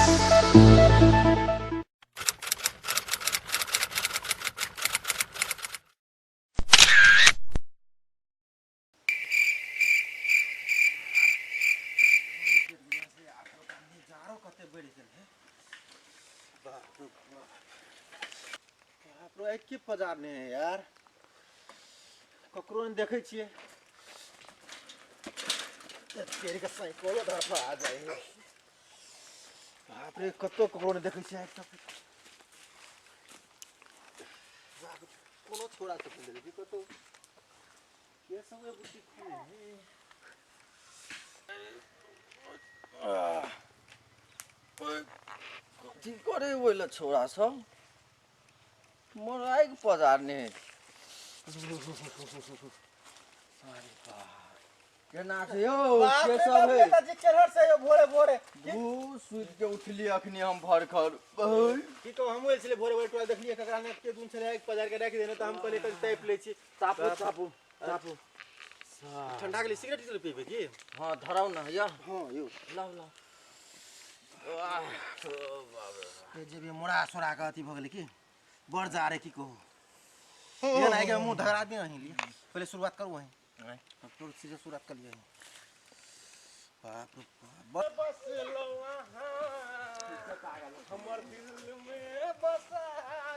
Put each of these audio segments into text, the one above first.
जाड़ो कते बढ़ि गेल है। बाप रे बाप, बाप रे, आइ के पजार नहि है यार, ककरो नहि देखै छियै। तेरे के साइकिलो धरफा आ जाइ है। बाप रे, कतौ ककरो नहि देखै छियै आइ तक। बाप रे, कोनो छोड़ा सब नहि देखै छियै कतौ। के सब एगो बुद्धि है? कथी करे ओहि छौड़ा सब मोर आगि पजारने। अरे बाप, केना छै यौ? बाप के रे सब बाप, है? नेताजी केहर से यौ भोरे भोरे? भू सुति के उठली अखनी हम भरखर। की कहू, हमहूँ आयल छलियै भोरे भोरे, टोल देखलियै ककरा ने के दून छलै, आगि पजार के राखि देने, तऽ हम कहलियै कनि तापि लै छी। तापू तापू तापू। ठंडा गेलै, सिगरेट तिगरेट पीबै की? हाँ धराउ ना यौ। हाँ यौ। लाउ लाउ। आह, ओ बाप रे। ए जे भी मोड़ा सोड़ा के अथी भऽ गेलै की, बड़ जा रे, की कहू, ये ना के मुंह धरा दिए अहीं लिए। पहले शुरुआत करू अहीं। अब तोर सीधे शुरुआत कर लिया। बाप रे बाप, बस लो हमर दिल में बसा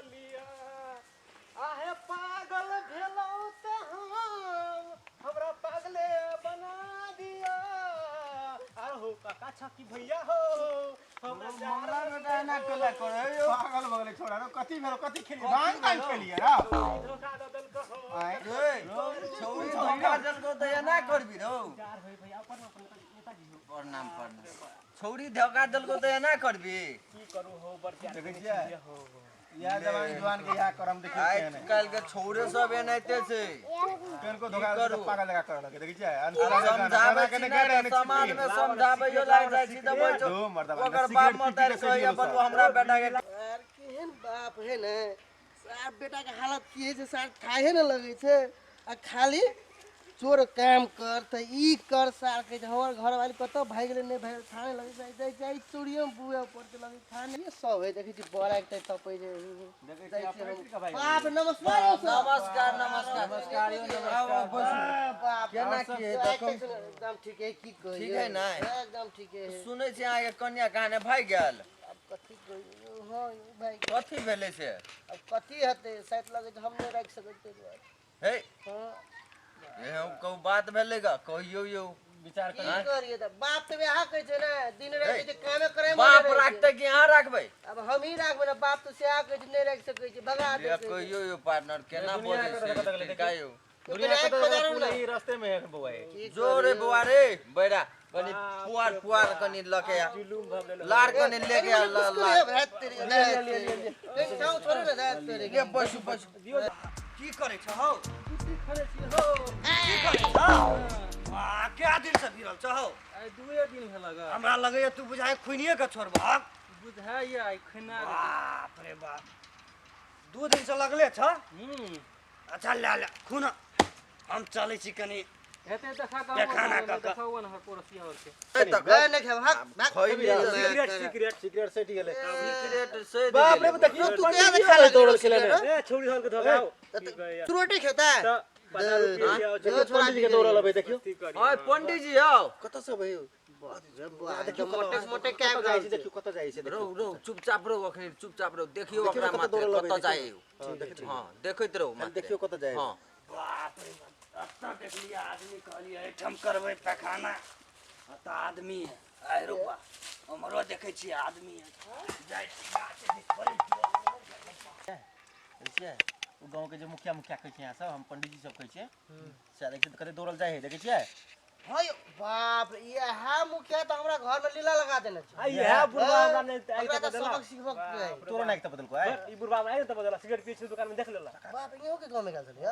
लिया। आहे पागल भेलौ त हम हमरा पागले बना दिया। आर हो काका छकी भैया हो, हमरा मामला में तऽ एना केला करे यौ? पागल भऽ गेलै छोड़ा रो। कथी भेलो? कथी खेलियै? भांग तांग खेलियै रौ? धोखा दऽ देलको हो। आँय? रे छौरी धोखा देलकौ तऽ एना करबी रौ? प्रणाम प्रणाम। छौरी धोखा देलकौ तऽ एना करबी? की करू हो, बड़ प्यार देखै करै छियै? छियै हो। इएह जवान जुआन के इएह करम देखियौ। आइ केहन है काल्हि के छौरे सब एनाहिते छै। केनको धोखा की देलकै तऽ करू? पागल जकाँ करऽ लगै। देखै छियै? आब समझाबै छी ने तऽ समाज मे समझाबैयो लागि जाइ छी तऽ बोलै छौ धो मर्दबा, ओकर सिगरेट बाप पी पी मतारि के सटि कहैया गेलौ बलु सार। हमरा बेटा के। यार केहन बाप है ने सार, बेटा के हालत की है छै सार, खाहे ने लगै छै आ खाली चोर काम कर तऽ ई कर। सार कहै छै हमर घरवाली कतऽ भागि गेलै, नहि भागि गेलै, थाने लगै छै जाइ छै चोरिये मे बुए पड़तै लगै थाने सब है। देखै छी बड़ा एकटा तपै छै। जाइ छी हम। बाप नमस्कार यौ सर। नमस्कार नमस्कार नमस्कार यौ, नमस्कार। आउ आउ बैसू। बाप केना की है देखू? एकदम ठीक है। की कहियौ? ठीक है ने? एकदम ठीक है। सुनै छी अहाँके कन्या कहाने भागि गेल? आब कथी कहियौ? हँ यौ भागि गेल। कथी भेलै से? आब कथी हेतै, शायद लगै छै हम नहि राखि सकै ताहि दुआरे। हे, हँ। एहन कहू बात भेलै गा? कहियौ यौ। विचार की करियौ। करियै तऽ बाप तऽ वएह कहै छै ने, दिन राति हे, जे कामे करे बाप राखतै कि अहाँ राखबै? आब हम ही राखबै ने, बाप तऽ सएह कहै छै, नहि राखि सकै छै, भगा ले देतै। कहियौ यौ पार्टनर, केना दुनिया बजै कतऽ छै कतऽ गेलै तिनका यौ? दुनिया आगि कतऽ पजारब पुल ने। ई रस्ते में है बौआ। की जो रे करियै? बौआ रे बैरा, कनि बाप पुआर रे पुआर बाप। कनि लऽ के आ, जुलुम भऽ गेल। लार कनि लेके आ, कनि लार। कुछ करियै, तेरी, कनि ठाउँ छोड़ू ने, राति तेरी। ले बैसू बैसू। की करै छ हौ? कुट्टी खनै छी हो। की करै छ? आ कए दिन से भिड़ल छ हौ? आइ दुए दिन भेल ग। हमरा लगैया तू बुझाइ खुनिए के छोड़बहक। बुझाइया आइ खुना देतै। बाप रे बाप, 2 दिन से लगले छ। हूँ। अच्छा ले ले खून, हम चलै छी कनि हेतै देखा कऽ। पैखाना कऽ कऽ। देखा ने पड़ोसिया और के। ए, नहि खेब, हक, भाग। खैली तऽ सिगरेट सिगरेट सिगरेट सटि गेलै। सिगरेट सधि बाप रे गेलै। देखियौ। तू कहिया से खा लगलौ दौड़ल छलै सिगरेट, ने? हँ? ए छौड़ी हल के धोखा तऽ तू रोटी खेतै? तऽ 50 रुपया दिया। देखियौ छोड़ा। पंडित जी के दौड़ल अबै देखियौ। की करी? हँ पंडीजी आउ। कतऽ से अबै यौ? देखियौ मोटे मोटे कतऽ कैब जाइ छै देखियौ, कतऽ जाइ छै रौ देखियौ। रौ चुपचाप रौ, अखनी चुपचाप रौ, देखियौ देखियौ ओकरा ने कतऽ मात्रे दौड़ल अबै। कतऽ जाइ। हँ देखियौ। हँ देखैत रहू खाली मात्रे। देखियौ कतऽ जाइ। हँ। बाप रे बाप, एतऽ देखलियै आदमी, कहलियै एहिठाम करबै पैखाना, एतऽ आदमी है। आइ रौ बा, उम्हरो देखै छियै आदमी है। जाइ छी गाछ दिस बड़ी देखै छियै ओ गाँव के जे मुखिया मुखिया कहै छै यहाँ सब, हम पंडित जी सब कहै छियै सएह। देखै छियै कते दौड़ल जाइ है, देखै छियै? हँ यौ, बाप रे, इएह मुखिया तऽ हमरा घर में लीला लगा देने छै। आ इएह बुढ़बा हमरा नहि आइ एकरा तक तऽ बदला। सबक सिखबक चाही। तोरो नाक तऽ बदलको आइ। ई बुढ़बा हमरा आइ तक बदला, सिगरेट पियै छलै दुकान में देख लेला। बाप, इहो के गाँव में गेल छलियै?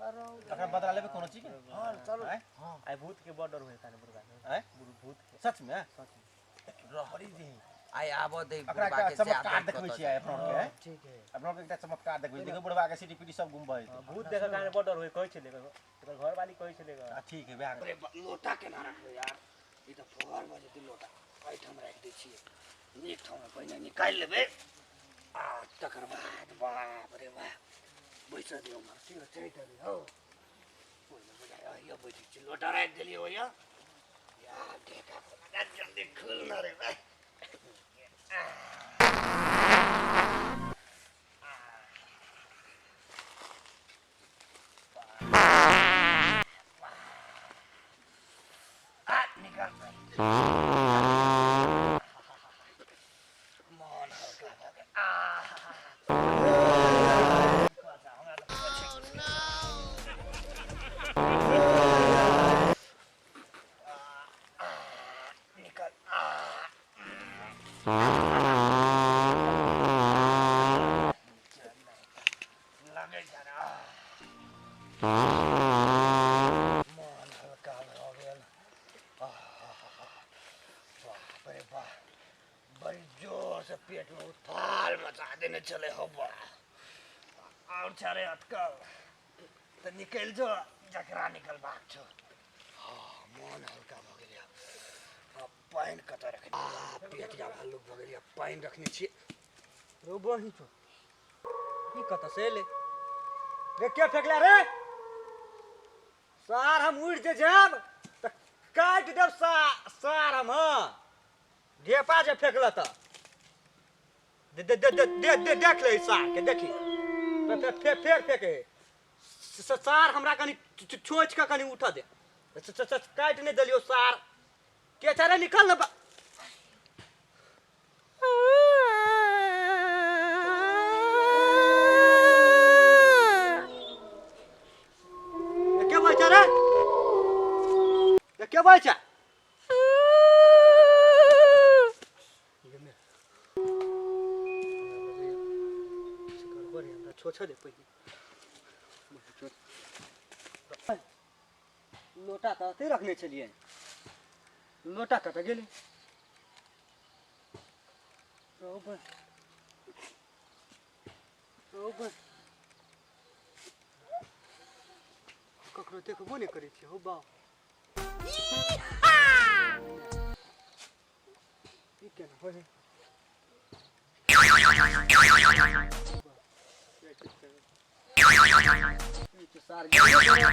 अरे तखन बदला लेबै कोनो चीज के? हँ चलू। आँय? आइ भूत के बड़ डर होइ ताने बुढ़बा के। आँय? भूत के। सच में? सच में। आइ आबऽ दे एकरा बुढ़बा एकटा के से चमत्कार आदत देखबै कतऽ छियै आइ अपना आरके, आँय? ठीक है। अपना आरके एकटा चमत्कार देखबै। देखियौ बुढ़बा के सीटी पीटी सब गुम भऽ जेतै। भूत देखऽ काने बड़ डर होइ कहै छलै, एकर घरवाली कहै छलै ग। आ ठीक है वएह। अरे लोटा केना रखबै यार, ई तऽ फोहर भऽ जेतै लोटा। एहिठाम राखि दै छियै। नीक ठाममे पहिने निकालि लेबै आ तकर बाद बाप रे बाप बैसऽ दियौ उम्हर चढ़ि देबै हौ। ओहिमे बैठै छी, लोटा राखि देलियै ओहिया। जल्दी खुल न रे भाइ। निकाल मन हल्का भऽ गेल। निकाल। लगै छै ने मन हल्का भऽ गेल। बाप रे बाप, बड़ी जोर से पेट में उथाल मचा देने छलै हौ। बा और छै रे अटकल तऽ निकलि जो जकरा निकलबाक छौ। हाँ, मन हल्का भऽ गेल। आब पानि कतऽ रखने? पेट आब हल्लुक भऽ गेल। पानि रखने छियै। रो बही छौ, ई कतऽ से एलै रे? के फेकला रे सार? हम उड़ि जे जायब तऽ काटि देब सा सार हम। हाँ, ढेपा जे फेकल तऽ दे दे दे दे दे दे देख ले सार के, देखी फेर फेर फेके सार। हमरा कनि छोचि कऽ कनि उठऽ दे। काटि नहि देलियौ सार। के छै रे? निकल ने। के बाजै छै रे? के बाजै छै? हमरा छोछ दे पहिले। लोटा तऽ अते रखने छलियै, लोटा कतऽ गेलै? रौ बे, रौ बे, ककरो देखबो नहि करै छियै हौ। बा ई केना होइ है? ई तऽ सार गेलो करे।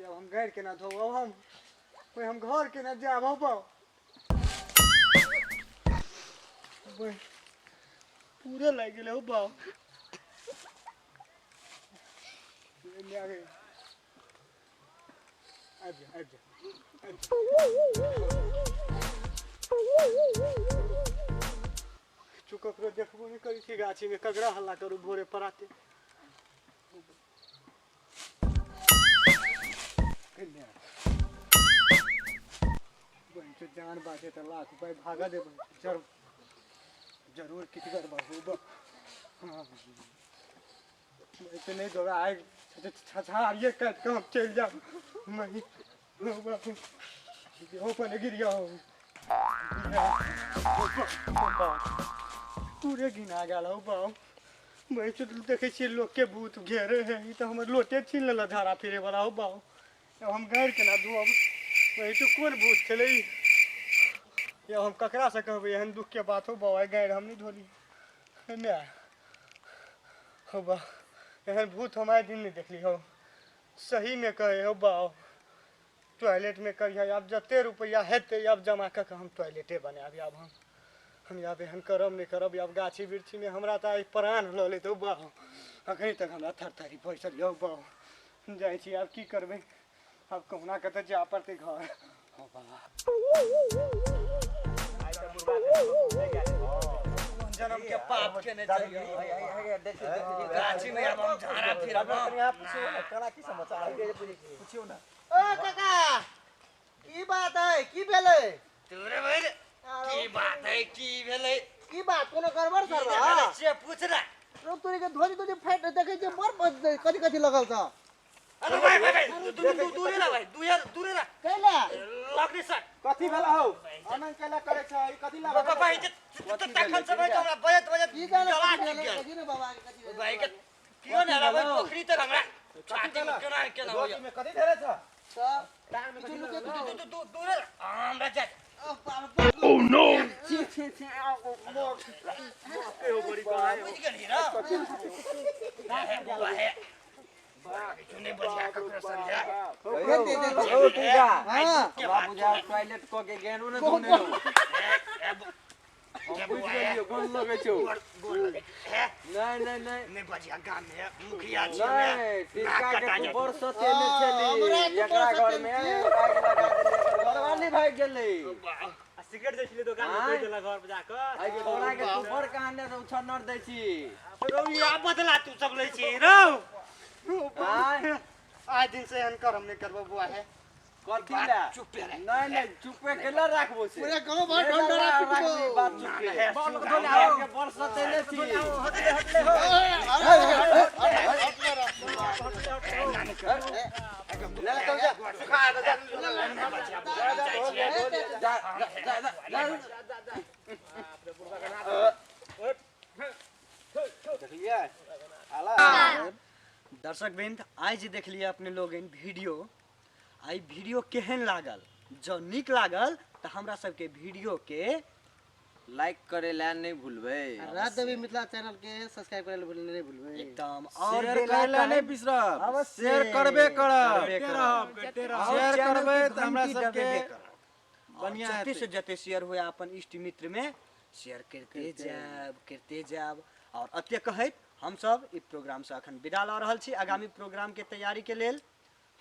अब हम घर केना धोब? हम कोई हम घर केना जायब हौ? बाउ पूरे लागि गेलै हौ। बाउ आबि जा, आबि जा, आबि जा। चु ककरो देखबो नहि करै छी गाछीमे, ककरा हल्ला करू भोरे पराते? जान बाजे तऽ लाख रुपैआ भागा देबै। जरूर जरूर किछु गड़बड़ हो। हाँ, ऐसे नहीं दौड़ा आइ छछाड़िए काटि कऽ हम चलि जायब। नहीं हो, पहले गिर गया हो, पूरे घिना गेल हौ। बाउ मैं तो देखै छियै लोकके भूत घेरे है, ई तऽ हमर लोटे छीन लेलक झाड़ा फिरे वाला हौ। बाउ अब हम गाड़ि केना धोअब? वही तो कोन भूत छलै ई? यौ, हम ककरासँ कहबै एहन दुखके बात हौ? बाउ आइ गाड़ि हम नहि धोली माय हौ। बा एहन भूत हम आइ दिन नहि देखली हौ, सहीमे कहै हौ। बाउ टॉयलेटमे करिहे, आब जते रुपैआ हेतै आब जमा कऽ कऽ हम टॉयलेटे बनायब। आब हम आब एहन करब नहि करब आब गाछी वृक्षीमे। हमरा तऽ आइ प्राण लऽ लेत हौ। बाउ अखनी तक हमरा थरथरी बैसल यौ। बाउ जाइ छी, आब की करबै? आब कहुना कऽ तऽ जाय पड़तै घर हौ। बा कोन जन्म के पाप केने छलियै गाछी में? आब हम झाड़ा फिरब। पुछियौ ने, केना की समाचार पुछियौ ने। ओ काका, की बात है? की भेलै? तोरे भरि की बात है, की भेलै? की बात, कोनो गड़बड़ की सर देखले छियै, पूछ ना। रो तोरी के धोती तोती फाटि देखै छियै, बड़ कथी कथी लगल छ। अरे भाई भाई भाई, दूरे ना भाई, दूरे दूरे ना। कैला लगनी सर। कथी भेला हौ? अनंग कैला करै छै? ई कथी ला? बाबा भाई, तखन से भाई हमरा बजत बजत की जाने गला कथी अटकि भेलै? गेल। कथी ने बाबा के कथी भेलै? भाई के कियो ने रहबै पोखरी तर हमरा छाती में केना केना होइया में कथी धरे छ तऽ टांग में कथी लुके तू तू तू दूर हमरा जा ओ नो छी छी छी आ ओ मोक बुझि गेलही र हे बुआ हे किछु नहि बजिया ककरो संगे ओ टीका हां हमरा बुझा टॉयलेट क के गेलू ने धोने हो। हे हम बुझि गेलियो गोल लगै छौ गोर लगै हे नहीं नहीं नहीं नहि बजिया गाम में मुखिया छी नहीं टीका के तू बड़ सतेने छली हमरा तू बड़ एकरा घर में सतेने आगि लगा देली एकर घरवाली भागि गेलै आ सिगरेट दै छलै दोकान में आँय? कोइ देलक घर पर जाकऽ आइ छोड़ा के तू बड़ कहाने से उछन्नर दै छी रौ ई आब बदला तू सब लै छी रौ आँय आइ दिन से एहन करम नहि करबो बुआ हे कथी ला चुप रह नहीं नहीं चुपे केला राखबो से पूरा गाँव भर ढंढोरा पिटबो बात चुपे हे के बड़ सतेने छी ले ले चल जा सुखा दे जा जा जा जा जा देखलियै आला दर्शक वृंद आइ जे देखलियै अपने लोगन वीडियो आई वीडियो केहन लागल जँ नीक लागल तऽ हमरा सबके वीडियो के लाइक करे ला नहीं भूलबै रात देवी मिथिला चैनल के सब्सक्राइब करे ला नहीं भूलबै एकदम और शेयर बेल करे ला आइकन नहीं बिसरब अवश्य शेयर करबे करब करबे करब। और शेयर चैनल करबै के तऽ हमरा घंटी सबके दबेबे करब। बढ़िया जते हेतै। से जते शेयर हुए अपन इष्ट मित्र में शेयर करते जायब करते जायब और अते कहैत हमसब ई प्रोग्राम से अखन विदा लऽ रहल छी। आगामी प्रोग्राम के तैयारी के लेल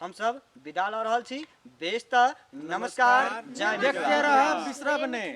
हमसब विदा लऽ रहल छी। बेस तऽ नमस्कार, जय देखते मिथिला। रहब बिसरब नहि।